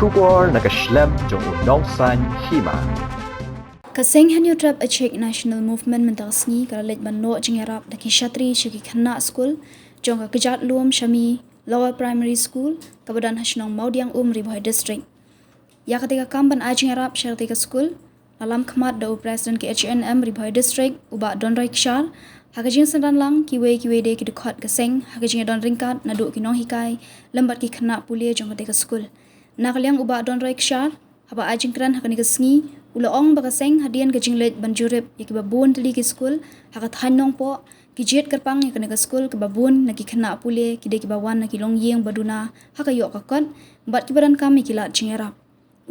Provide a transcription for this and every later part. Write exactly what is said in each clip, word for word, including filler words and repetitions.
Khubor na ka shlem jong u nongsaiñ hima. Ka seng Hynñiewtrep Achik National Movement mynta ka sngi ka la leit ban noh jingïarap da ki shatri sha ki khynnah skul jong ka Kjat Lum Shami Lower Primary School kaba don ha shnong Mawdiangum, Ri Bhoi District. Ïa katei ka kam ban ai jingïarap sha katei ka skul la lam khmat da u President ka H A N M Ri Bhoi District, u Bah Donroy Kshar, ha ka jingsynran lang kiwei kiwei de ki dkhot ka seng ha ka jingïadon ryngkat naduh ki nonghikai lem bad ki khynnah pule jong katei ka skul. Na ka liang u Bah Donroy Kshar, haba ai jingkren ha kane ka sngi, u la ong ba ka seng hadien ka jingleit ban jurip ïa kiba bun tylli ki skul ha ka thaiñ Nongpoh, ki jied kyrpang ïa kane ka skul kaba bun na ki khynnah pule ki dei kiba wan na ki longïing ba duna ha ka ïoh ka kot bad kiba donkam ïa ki lad jingïarap.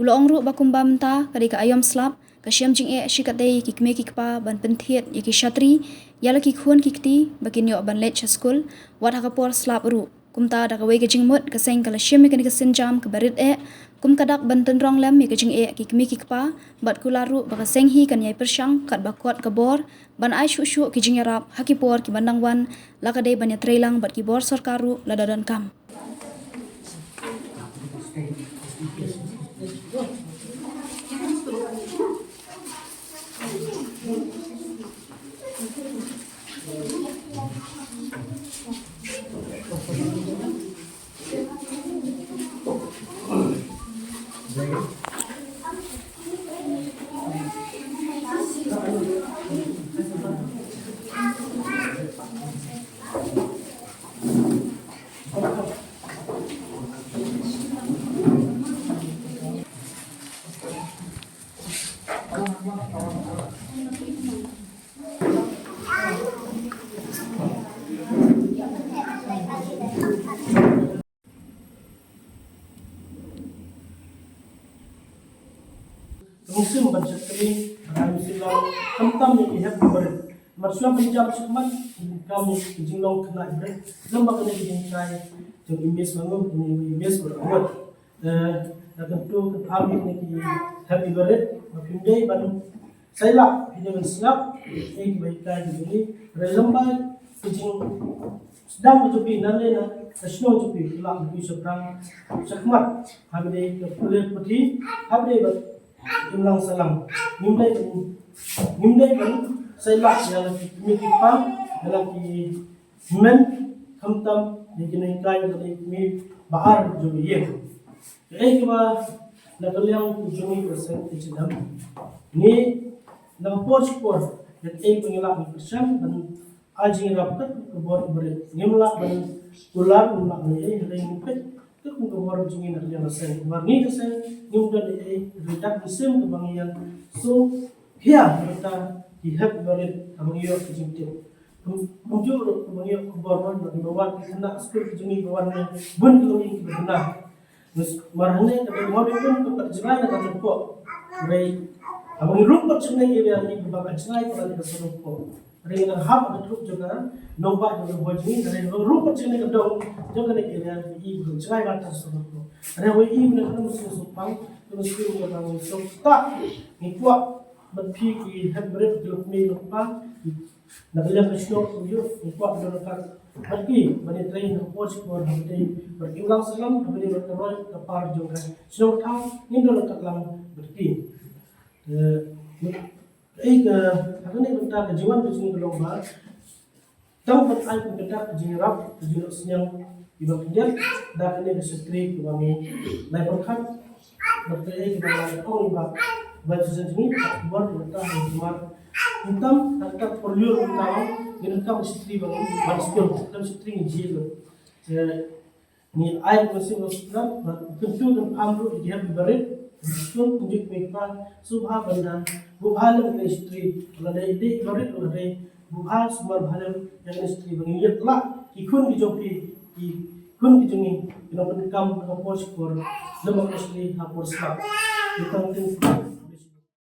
U la ong ruh ba kumba mynta ka dei ka aïom slap, ka shem jingeh shikatdei ïa ki kmie ki kpa ban pynthied ïa ki shatri ïa la ki khun ki kti ba kin ïoh ban leit sha skul wat ha ka por slap ruh. Kumta da kawei ka jingmut ka seng ka la shim ïa kane ka sienjam kaba rit eh, kum ka dak ban tynrong lem ïa ka jingeh ki kmie ki kpa bad kular ruh ba ka seng hi kan ïai pyrshang katba kot ka bor ban ai shuh shuh ki jingïarap ha ki por kiba nang wan, la ka dei ban ïatreilang bad ki bor sorkar ruh lada donkam. Ka mynsiem ban shakri, ka mynsiem lang, khamtam ïa ki hep ki barit. Namar shuwa ban jam shakhmat, ka kam ka jinglong khynnah barit. Lem bad kane ka jingshai jong i Miss Mangum, kane i Miss barit. Eh, da kyntu kynpham ïa kine ki hep ki barit, ba phim dei ban sailah, phim dei ban sngap ïa kiba hikai ki jong ngi. Hynrei lem bad ka jing sdang ka jong phi, nangne na ka shnong jong phi, phi lah ban poi shaphrang shakhmat ha kane ka pule puthi, ha kane bad imlang sahlang. Ngim dei ban, ngim dei ban sailah ïa la ki kmie ki kpa, ïa la ki hynmen, khamtam ïa ki nonghikai, ïa la ki kmie ba ar jong ka ïing. Kaei kaba na ka liang ka jong ngi ka seng H A N M, ngi na ka por sha ka por, ïa kaei ba ngi lah ban pyrshang ban ai jingïarap kat kum ka bor ki barit. Ngim lah ban kular, ngim lah ban ïa, hynrei ngi peit kat kum ka bor jong ngi na ka liang ka seng. Namar ngi ka seng ngim don ei ei, hynrei da ka mynsiem kaba ngi ïa sngewkhia na ka bynta ki hep ki barit haba ngi ïoh ka jingtip. Kum, kumjuh ruh kaba ngi ïoh ka bor ban, ba ngi wan ki khynnah skul ki jong ngi ba wan na bun ki longïing kiba duna. Namar hangne ka dei Mawdiangum ka pat jngai na ka Nongpoh. Hynrei haba ngi rung pat sha kane ka area, ngi ba ka jngai pat na ka Nongpoh. Hynrei ngi nang hap ha ka trup jong ka nongbah jong ka Nongpoh jong ngi, hynrei haba ngi rung pat sha kane ka dong jong kane ka area, ngi ba ka jngai pat na ka Nongpoh. Hynrei haba ngi na ka Nongpoh sngewpang, ka Nongpoh sngewpang, ngi sngewthuh, ngi kwah ban phi ki hep barit, ki longkmie longkpa, na ka liang ka shnong kumjuh, ngi kwah ban don ryngkat bad ki, ban ïatrei na ka por sha ka por, haba dei bad ki imlang sahlang, haba dei bad ka roi ka par jong ka shnong ka thaw, ngin don ryngkat lang bad ki. Eh, ei ka, ha kane ka bynta ka jingwan ka jong ngi ka long ba tang ban ai ka bynta ka jingïarap, ka jingïarap sniang, iba khyndiat da kane ka shatri kaba ngi lai pyrkhat. Bad kaei kaba ngi ong ba, ba jingïarap jong ngi ka bor ka bynta ha ngi, namar khamtam ha ka por lyiur khamtam, ngi donkam shatri ba ngi ban skul, khamtam shatri ngi jied. Te ngi ai ka mynsiem ba sngewsynei, ba kyntu kynpham ruh ïa ki hep ki barit, skul kumjuh kmie kpa, sngewbha ban da buh bha lem ïa ki shatri, lada dei ki barit lada dei, buh bha sumar bha lem ïa ki shatri ba ngin ïa lah ki khun ki jong phi, ki khun ki jong ngi, ki nongpynkam na ka por sha ka por, lem bad especially ha por slap. Ngi tang tin